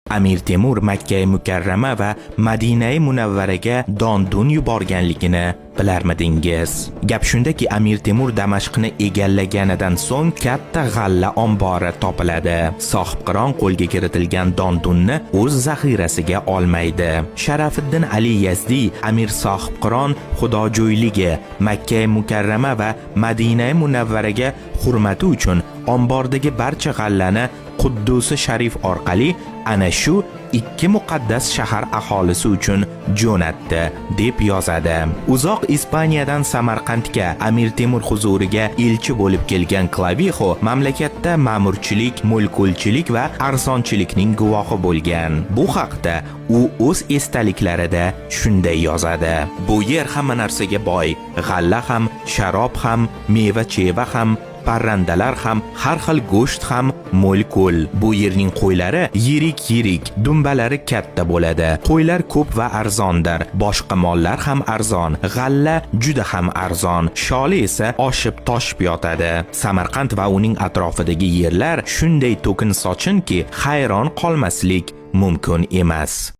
Amir Temur Makka Mukarrama va Madinai Munavvaraga don-dun yuborganligini bilarmidingiz? Gap shundaki, Amir Temur Damashqni egallaganidan so'ng katta g'alla ombori topiladi. Sohibqiron qo'lga kiritilgan don-dunni o'z zaxirasiga olmaydi. Sharafiddin Ali Yazdiy Amir Sohibqiron xudojo'yligi, Makka Mukarrama va Madinai Munavvaraga hurmati uchun ombordagi barcha g'allani Quddusi Sharif orqali ana shu ikki muqaddas shahar aholisi uchun jo'natdi, deb yozadi. Uzoq Ispaniyadan Samarqandga Amir Temur huzuriga elchi bo'lib kelgan Klavixo mamlakatda ma'murchilik, mulkulchilik va arzonchilikning guvohi bo'lgan. Bu haqda u o'z esdaliklarida shunday yozadi: "Bu yer hamma narsaga boy, g'alla ham, sharob ham, meva-cheva ham, parrandalar ham, har xil go'sht ham mo'l-ko'l. Bu yerning qo'ylari yirik-yirik, dumbalari katta bo'ladi. Qo'ylar ko'p va arzondir. Boshqa mollar ham arzon, g'alla juda ham arzon. Sholi esa oshib toshib yotadi. Samarqand va uning atrofidagi yerlar shunday to'kin sochinki, hayron qolmaslik mumkin emas."